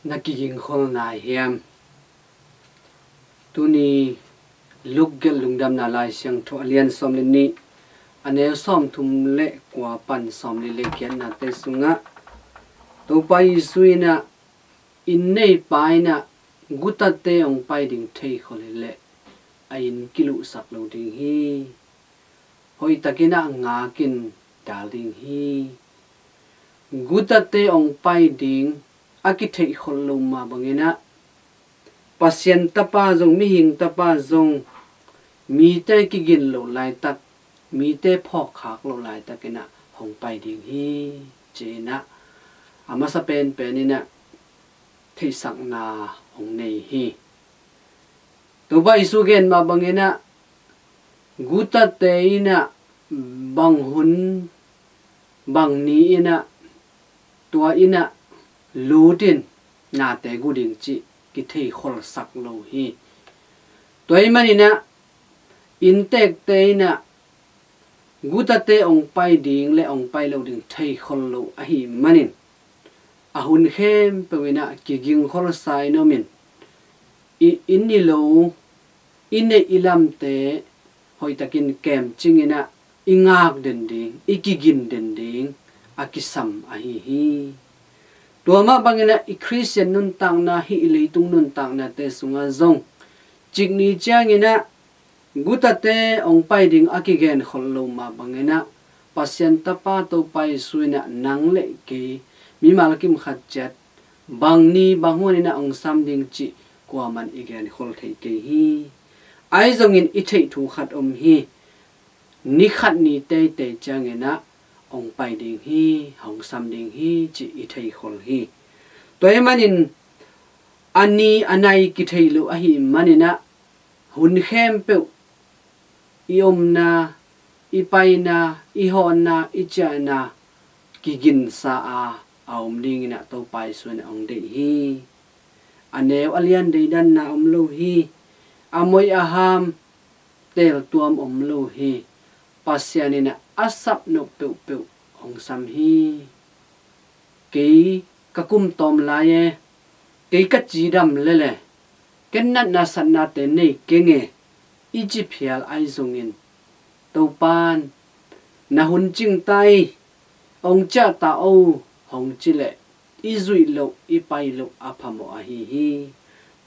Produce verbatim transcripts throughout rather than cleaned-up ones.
Na kigingkhol nai hiam? Tuni Luke gelh Lungdamna Lai Siangtho a lian sawm le nih, a neu sawmthum le kua pan sawmli le giatnate sungah Topa Jesu in ah, inn neipa in ah gutate hong pai ding theikhol hileh a inn kiluhsak lo ding hi. Hoihtakin ah ngakin dal ding hi. Gutate hong pai ding a kitheihkhol lo mah bangin ah Pasian Tapa zong, mihing tapa zong, mite kigin loh laitak, mite phawkkhak loh laitakin ah hong pai ding hi, ci-in ah a masa penpen in ah theihsakna hong nei hi. Topa Jesu gen mah bangin ah gutate in ah bang hun, bang ni in ah tua inn ah lut in nate gu ding cih kitheikholsak lo hi. Tua ahih manin ah inntekte in ah gutate hong pai ding le hong pai lo ding theikhol lo ahih manin, a hun khempeuh in ah kigingkholsa in om in, i inn i lo, i neih i lamte hoihtakin kemcing in ah i ngak den ding, i kigin den ding a kisam ahi hi. Tua mah bangin ah i Khristian nuntakna, hih i leitung nuntaknate sungah zong, cikni ciangin ah gutate hong pai ding a kigenkhol lo mah bangin ah Pasian Tapa Topa Jesu in ah nang le kei mimal kimkhat ciat bang ni bang hun in ah hong sam ding cih kuaman i genkhol thei kei hi. Ahi zongin i theih thu khat om hi. Ni khat ni teitei ciangin ah hong pai ding hi, hong sam ding hi cih i theikhol hi. Tua ahih manin a ni a nai kithei lo ahih manin ah hun khempeuh i omna, i paina, i hawhna, i ciahna kiginsa a, a om dingin ah Topa Jesu in ah hong deih hi. A neu a lian deidanna om lo hi. A moih a ham teltuam om lo hi. Pasian in ah a sapnop peuhpeuh hong sam hi. Kei ka kum tawm lai e, kei ka cidam lel e, ken natna satnate nei keng e, i ci phial ahi zongin, Topan, na hun cing ta ei, hong ciah ta o, hong ci leh i zuih loh, i pai loh a phamawh ahi hi.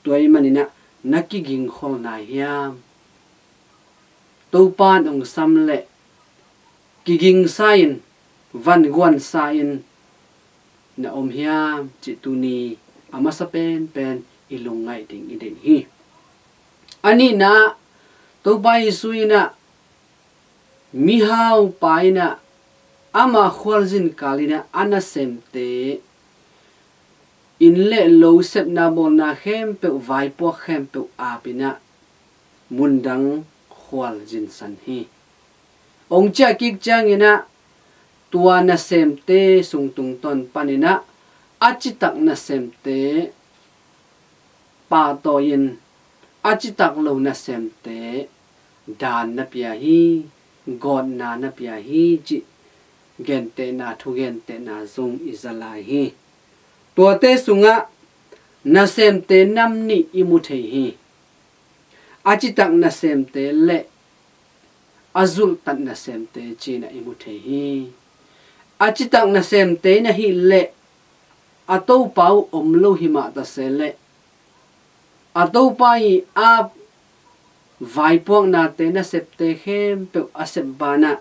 Tua ahih manin ah na kigingkhol nai hiam? Topan hong sam leh kigingsa in, vanguansa in na om hiam cih tuni a masa penpen i lungngaih ding i deih hi. A nihna ah, Topa Jesu in ah mihaupa in ah ama khualzin kal in ah a nasemte, inn le lo, sepna bawlna khempeuh, vaipuak khempeuh ap in ah mundang khualzinsan hi. Hong ciah kik ciangin ah tua nasemte sung tungtawn panin ah a citak nasemte pahtawi in, a citak lo nasemte daan na pia hi, gawtna na pia hi cih gentehna, thugentehna zong i za lai hi. Tuate sungah nasemte nam nih i mu thei hi. A citak nasemte le a zulhtat nasemte ci-in ah i mu thei hi. A citak nasemte in ahih leh a topa uh om lo hi mah ta se leh, a topa i ap vaipuaknate, nasepte khempeuh a sep banah,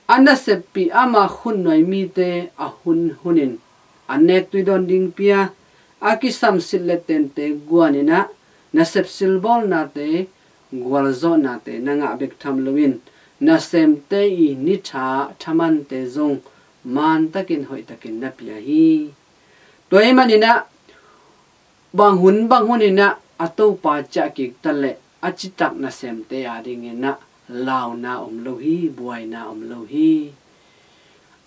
a naseppih ama khutnuai mite a hun hunin a nek tui dawn ding pia, a kisam silh le tente guan in ah nasep silbawlnate, gualzawhnate na ngah bek tham loin, nasemte i ni tha thamante zong mantakin hoihtakin na pia hi. Tua ahih manin ah bang hun bang hun in ah a topa ciah kik ta leh a citak nasemte adingin ah launa om lo hi, buaina om lo hi.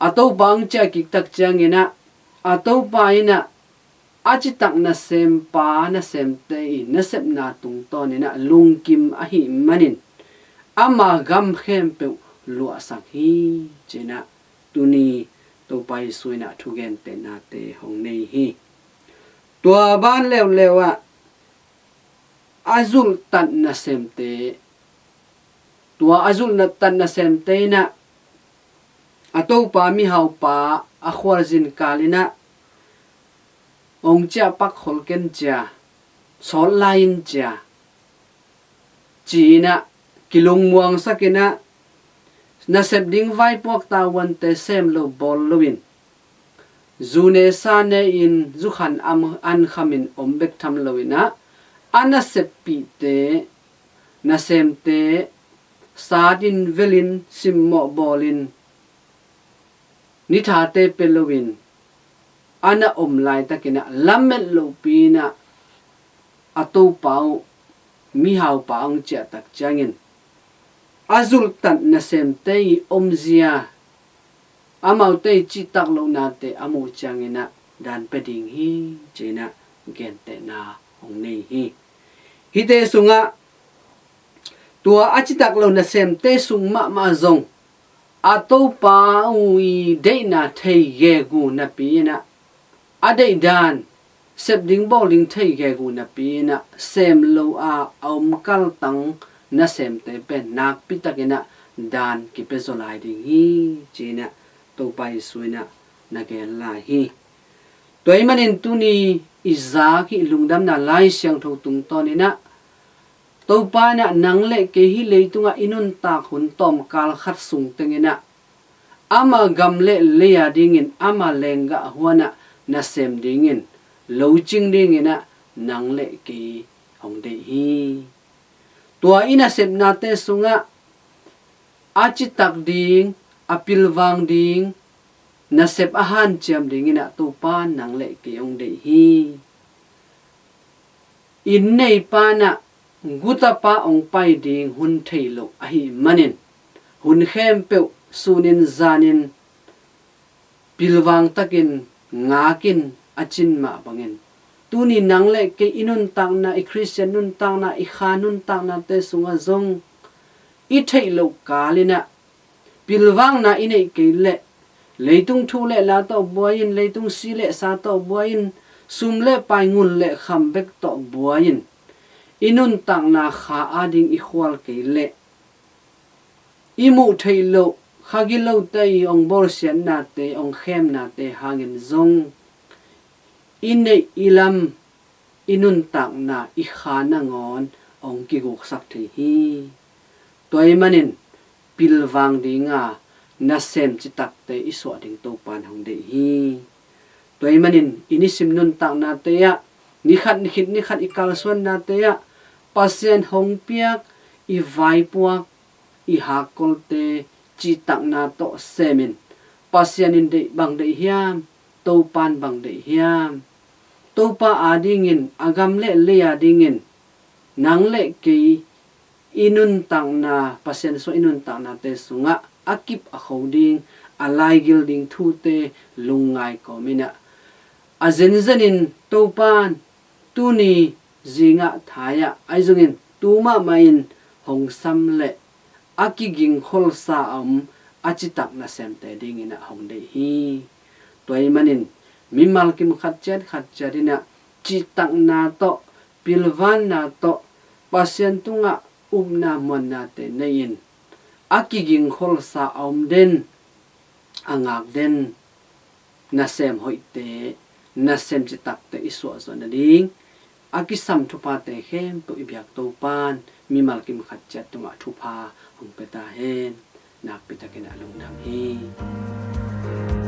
A topa hong ciah kik tak ciangin ah a topa in ah a citak nasempa, nasemte i nasepna tungtawn in ah lungkim ahih manin ama gam khempeuh luahsak hi, ci-in ah tuni Topa Jesu in ah thugentehnate hong nei hi. Tua ban leuleu ah a zulhtat nasemte, tua a zulhtat nasemte in ah a topa mihaupa a khualzin kal in ah, "Hong ciah pak khol ken cia, sawt lai in cia," ci-in ah kilungmuangsak in ah, nasep ding vaipuak tavuante sem lo bawl loin, zu ne sa ne-in, zu khan an khamin om bek tham loin ah, a naseppihte, nasemte satin velin, simmawh bawlin, nithate pia loin a na om laitakin ah, lamet lohpi-in ah a topa uh mihaupa hong ciah tak ciangin, a zulhtat nasemte i omzia, amaute i cihtak lohnate a muh ciangin ah dan pia ding hi, ci-in ah gentehna hong nei hi. Hihte sungah tua a citak lo nasemte sung mahmah zong a topa uh i deihna thei gegu napi-in ah, a deihdan sep ding bawl ding thei gegu napi-in ah, sem lo a a om kaltang nasemte pen nakpi takin ah dan kipia zaw lai ding hi, ci-in ah Topa Jesu in ah na gen lai hi. Tua ahih manin tuni i zak hih lungdamna Lai Siangtho tungtawnin ah, Topa in ah nang le kei hih leitungah i nuntak hun tawmkal khat sung tengin ah, ama gam le lei a dingin, ama lenggah huan ah nasem dingin, locing dingin ah nang le kei hong deih hi. Tua i nasepnate sungah a citak ding, a pilvang ding, nasep a hanciam dingin ah Topa nang le kei hong deih hi. Inn neipa in ah gutapa hong pai ding hun thei lo ahih manin, hun khempeuh sunin zanin pilvang takin ngakin a cin mah bangin, tuni nang le kei i nuntakna, i Khristian nuntakna, i kha nuntaknate sungah zong i theih loh kalin ah pilvangna i neih kei leh, leitung thu le la tawh buai-in, leitung si le sa tawh buai-in, sum le pai, ngun le kham bek tawh buai-in, i nuntakna kha a ding i khual kei leh, i muh theih loh kha gilote i hong bawlsiatnate, hong khemnate hangin zong i neih i lam, i nuntakna, i kha nangawn hong kiguksak thei hi. Tua ahih manin pilvang dinga nasem citakte i suah ding Topa in hong deih hi. Tua ahih manin i nisim nuntaknate ah, nikhat nikhit nikhat i kalsuannate ah, Pasian hong piak i vaipuak, i hakkolte cihtakna tawh semin, Pasian in deih, bang deih hiam, Topa in bang deih hiam, Topa a dingin, a gam le lei a dingin, nang le kei i nuntakna, Pasian sungah i nuntaknate sungah a kip a kho ding, a laigil ding thute lungngai kawmin ah, a zenzenin Topa in tuni zingah thai-ah, ahi zongin tu mahmah in hong sam leh a kigingkholsa a om a citak nasemte dingin ah hong deih hi. Tua ahih manin mimal kim khat ciat khat ciat in ah cihtakna tawh, pilvanna tawh, Pasian tungah upna muannate nei-in, a kigingkholsa a om den, a ngak den nasem hoihte, nasem citakte i suahzawh nading a kisam thuphate khempeuh i biak Topa in mimal kim khat ciat tungah thupha hong pia ta hen. Nakpi takin a lungdam hi.